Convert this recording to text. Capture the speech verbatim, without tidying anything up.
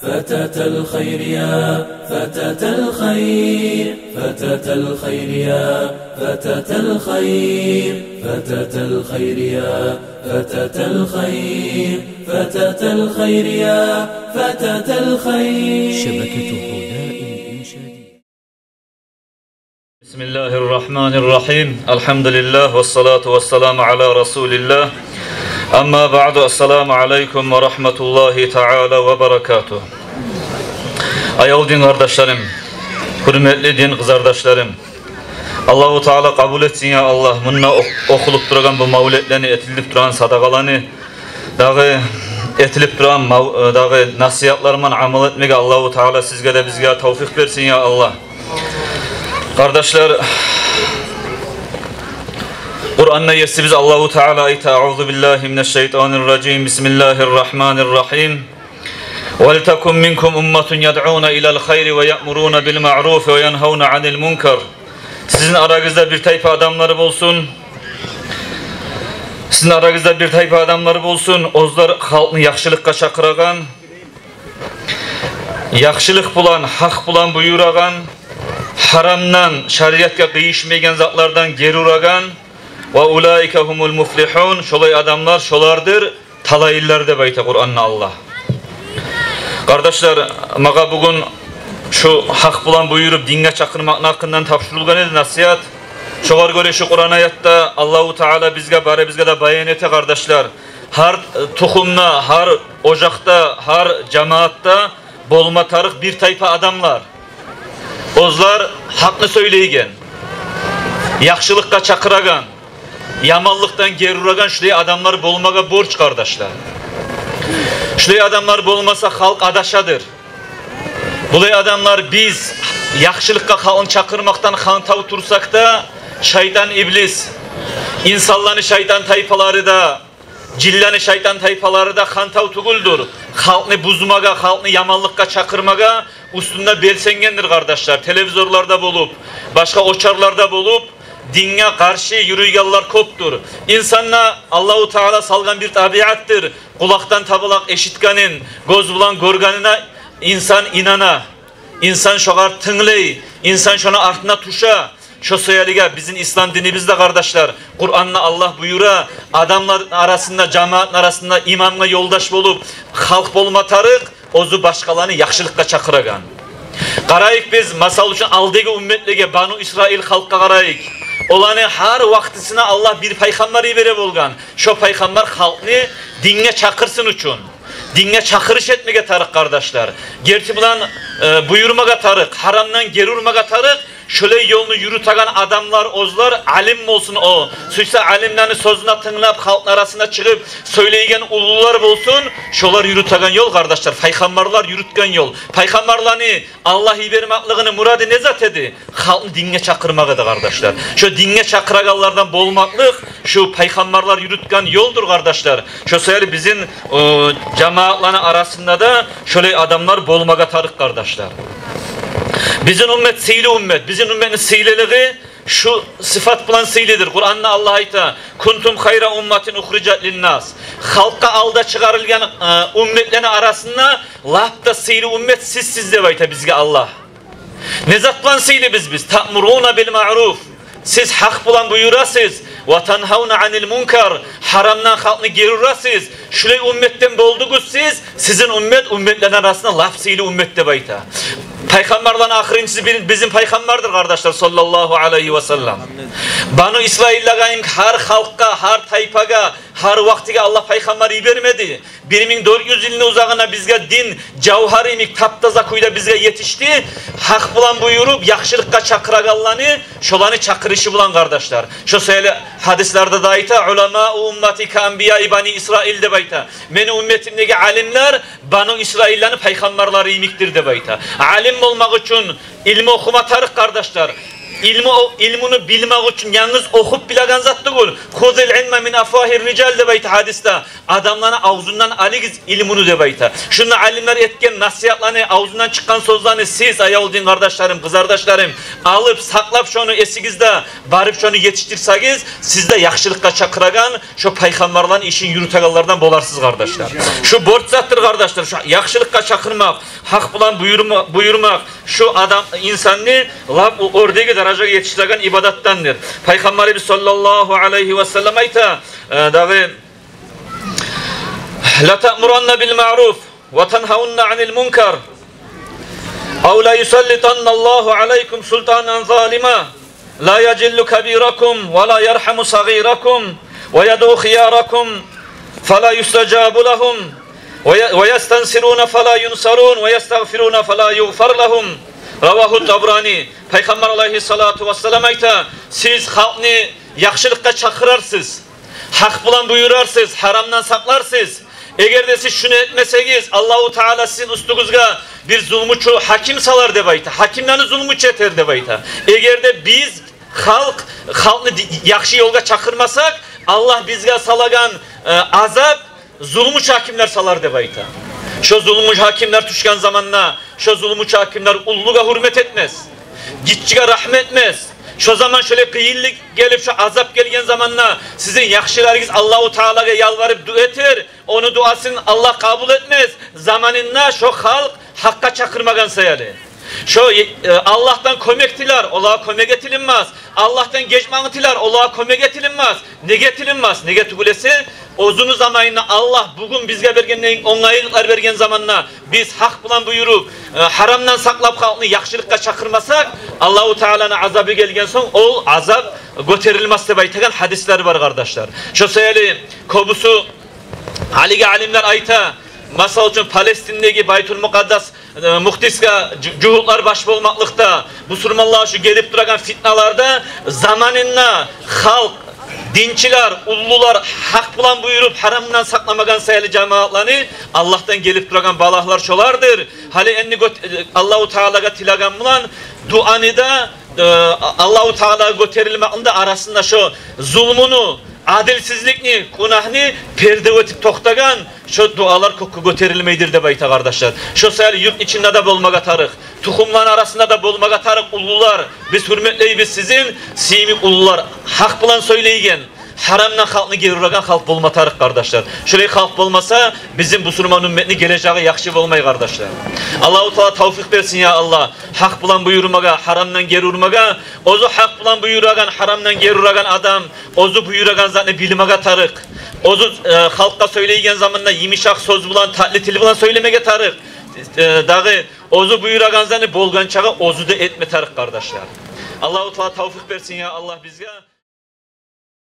فتاة الخير يا فتاة الخير، فتاة الخير يا فتاة الخير، فتاة الخير يا فتاة الخير، فتاة الخير يا فتاة الخير. شبكة هدى الإنشادية. بسم الله الرحمن الرحيم. الحمد لله والصلاة والسلام على رسول الله. أما بعد، السلام عليكم ورحمة الله تعالى وبركاته. Аявлу дин къардашларым, гьюрметли дин къызардашларым, Аллагьу Таала къабул этсин, я Аллагь, мунда ох-, охулуп турагъан бу мавлетлени, этилип турагъан садагъаланы, дагъы этилип турагъан мав-, э, дагъы насигьатларман амал этмеге Аллагьу Таала сизге де, бизге тавфикъ берсин, я Аллагь. Къардашлар, Къуранда Есибиз Аллагьу Таала айта: أعوذ بالله من الشيطان الرجيم. بسم الله الرحمن الرحيم. ولتكن منكم أمة يدعون إلى الخير ويأمرون بالمعروف وينهون عن المنكر. Сизин арагъызда бир тайпа адамлар болсун. Сизин арагъызда бир тайпа адамлар болсун. Оьзлер халкъны яхшылыкъгъа чакъырагъан, яхшылыкъ булан, гьакъ булан буюрагъан, гьарамдан, шариатгъа къыйышмайгъан затлардан гери урагъан. وأولئك هم المفلحون. Шолай адамлар шолардыр талайлылар деп айта Къуранда Аллагь. Къардашлар, магъа бугюн шу гьакъ булан буюруп, динге чакъырмакъны гьакъындан тапшурулгъан эди насигьат. Шогъар гёре шу Къуран аятда Аллагьу Таала бизге, барыбызгъа да баян эте, къардашлар. Гьар, э, тухумда, гьар ожакъда, гьар жамаатда болма тарыкъ бир тайпа адамлар. Оьзлер гьакъны сёйлейген, яхшылыкъгъа чакъырагъан, яманлыкъдан гери урагъан шулай адамлар болмагъа борч, къардашлар. Шулай адамлар болмаса, халкъ адашадыр. Булай адамлар, биз яхшылыкъгъа халкъны чакъырмакъдан хантав турсакъ да, шайтан, иблис, инсанланы шайтан тайпалары да, жинлени шайтан тайпалары да хантав тюгюлдюр халкъны бузмагъа, халкъны яманлыкъгъа чакъырмагъа. Уьстюнде белсенгендир, къардашлар, телевизорларда болуп, башгъа очарларда болуп, динге къаршы юрюйгенлер кёпдюр. Инсанда Аллагьу Таала салгъан бир табиатдыр, къулакъдан таба лакъ эшитгенин, гёз булан гёргенине инсан инана, инсан шогъар тынглай, инсан шону артына тюше. Шо саялыгъа бизин ислам динибизде, къардашлар, Къуранда Аллагь буюра, адамлар арасында, жамаатны арасында имамгъа ёлдаш болуп, халкъ болма тарыкъ, оьзю башгъаланы яхшылыкъгъа чакъырагъан. Къарайыкъ биз, масал учун, алдагъы умметлеге, Бану Исраил халкъгъа къарайыкъ. Оланы гьар вакътисине Аллагь бир пайхаммар йибере болгъан. Шо пайхаммар халкъны динге чакъырсын учун, динге чакъырыш этмеге тарыкъ, къардашлар. Герти булан, э, буюрмагъа тарыкъ, гьарамдан гери урмагъа тарыкъ. Шолай ёлну юрютеген адамлар, оьзлер алим болсун о. Сюйсе алимлени сёзюне тынглап, халкъны арасына чыгъып сёйлейген уллулар болсун. Шолар юрютеген ёл, къардашлар, пайхаммарлар юрютген ёл. Пайхаммарланы Аллагь йибермеклигини мурады не зат эди? Халкъны динге чакъырмакъ эди, къардашлар. Шо динге чакъырагъанлардан болмакълыкъ шу пайхаммарлар юрютген ёлдур, къардашлар. Шо саялы бизин, э, жамаатланы арасында да шолай адамлар болмагъа тарыкъ, къардашлар. Бизин уммет сыйлы уммет. Бизин умметни сыйлылыгъы шу сыфат булан сыйлыдыр. Къуранда Аллагь айта: كنتم خير أمة أخرجت للناس. Халкъгъа алда чыгъарылгъан, э, умметлени арасында лап да сыйлы уммет сизсиз деп айта бизге Аллагь. Не зат булан сыйлыбыз биз? تأمرون بالمعروف. Сиз гьакъ булан буюрасыз. وتنهون عن المنكر. Гьарамдан халкъны гери урасыз. Шулай умметден болдугъуз сиз. Сизин уммет умметлени арасында лап сыйлы уммет деп айта. Пайхаммарланы ахырынчысы бир-, бизин пайхаммардыр, къардашлар, саллаллагьу алайгьи ва саллам. Бану Исраиллагъа йимик гьар халкъгъа, гьар тайпагъа, гьар вакътиге Аллагь пайхаммар йибермеди. Бир минг дёрт юз йылны узагъына бизге дин жавгьар йимик таптаза кюйде бизге етишди. Гьакъ булан буюруп, яхшылыкъгъа чакъырагъанланы, шоланы чакъырышы булан, къардашлар. Шо саялы гьадислерде де айта: علماء أمتي كأنبياء بني إسرائيل деп айта. Мени умметимдеги алимлер Бану Исраилланы пайхаммарлары йимикдир деп айта. Алим болмакъ учун илму охума тарыкъ, къардашлар. Илму, илмуну билмек учун янгыз охуп билеген зат тюгюл. «Хузил илма мин афвагьир рижал» деп айта гьадисде. Адамланы авзундан алыгъыз илмуну деп айта. Шунда алимлер этген насигьатланы, авзундан чыкъгъан сёзлени сиз, аявлу дин къардашларым, къызардашларым, алып, сакълап шону эсигизде, барып шону етишдирсегиз, сиз де яхшылыкъгъа чакъырагъан шо пайхаммарланы ишин юрютегенлерден боларсыз, къардашлар. Шу борч затдыр, къардашлар, шу яхшылыкъгъа чакъырмакъ, гьакъ булан буюрма-, буюрмакъ, шу адам, инсанны лап о оьрдеги даражагъа етишдиреген ибадатдандыр. Пайхаммарыбыз саллаллагьу алайгьи ва саллам айта, э, дагъы: «Ла таъмуранна бил маъруф ва танхаунна анил мункар, ав ла юсаллитанна Аллагьу алайкум султанан залима, ла яжиллу кабиракум ва ла ярхаму сагъиракум, ва ядъу хияракум фала юстажабу лагьум, ва я-, ва ястансируна фала юнсарун, ва ястагъфируна фала югъфар лагьум». Равагьу Табрани. Пайхаммар алайгьиссалату вассалам айта: «Сиз халкъны яхшылыкъгъа чакъырарсыз, гьакъ булан буюрарсыз, гьарамдан сакъларсыз. Эгер де сиз шуну этмесегиз, Аллагьу Таала сизин уьстюгюзге бир зулмучу гьаким салар», — деп айта. «Гьакимлени зулмучу этер», — деп айта. Эгер де биз халкъ, халкъны ди-, яхшы ёлгъа чакъырмасакъ, Аллагь бизге салагъан, э, азап зулмучу гьакимлер салар деп айта. Шо зулмучу гьакимлер тюшген заманда, шо зулмучу гьакимлер уллугъа гьюрмет этмес, гиччиге рагьму этмес. Шо заман шолай къыйынлыкъ гелип, шо азап гелген заманда сизин яхшыларыгъыз Аллагьу Таалагъа ялбарып дуа этер, ону дуасын Аллагь къабул этмес. Заманында шо халкъ гьакъгъа чакъырмагъан саялы. Шо, э, Аллагьдан кёмек тилер, олагъа кёмек этилинмес. Аллагьдан гечмекни тилер, олагъа кёмек этилинмес. Неге этилинмес? Неге тюгюл эсе, оьзюню заманында Аллагь бугюн бизге берген не онгайлыкълар берген заманда биз гьакъ булан буюруп, э, гьарамдан сакълап халкъны яхшылыкъгъа чакъырмасакъ, Аллагьу Тааланы азабы гелген сонг, ол азап гётерилмес деп айтагъан гьадислер бар, къардашлар. Шо саялы кёбюсю гьалиги алимлер айта, масала учун, Палестиндеги Байтул Мукъаддас э, муфтисге жу-, жугьутлар баш болмакълыкъда, бусурманлагъа шу гелип турагъан фитналарда заманында халкъ, динчилер, уллулар гьакъ булан буюруп, гьарамдан сакъламагъан саялы жамаатланы, Аллагьдан гелип турагъан балагьлар шолардыр. Гьали энни гёт-, э, Аллагьу Таалагъа тилеген булан дуаны да, э, Аллагьу Таалагъа гётерилмекни де арасында шо зулмуну, адилсизликни, гюнагьны перде этип токътагъан шо дуалар кёкге гётерилмейдир деп айта, къардашлар. Шо саялы юрт ичинде де болмагъа тарыкъ, тухумланы арасында да болмагъа тарыкъ уллулар. Биз гьюрметлейбиз сизин, сизин йимик уллулар, гьакъ булан сёйлейген, гьарамдан халкъны гери урагъан халкъ болма тарыкъ, къардашлар. Шолай халкъ болмаса, бизин бусурман умметни гележеги яхшы болмай, къардашлар. Аллагьу Таала тавфикъ берсин, я Аллагь, гьакъ булан буюрмагъа, гьарамдан гери урмагъа. Оьзю гьакъ булан буюрагъан, гьарамдан гери урагъан адам оьзю буюрагъан затны билмеге тарыкъ. Оьзю, э, халкъгъа сёйлейген заманда йымышакъ сёз булан, татли тил булан сёйлемеге тарыкъ. Э, дагъы оьзю буюрагъан затны болгъанчагъа оьзю де этме тарыкъ, къардашлар. Аллагьу Таала тавфикъ берсин, я Аллагь, бизге.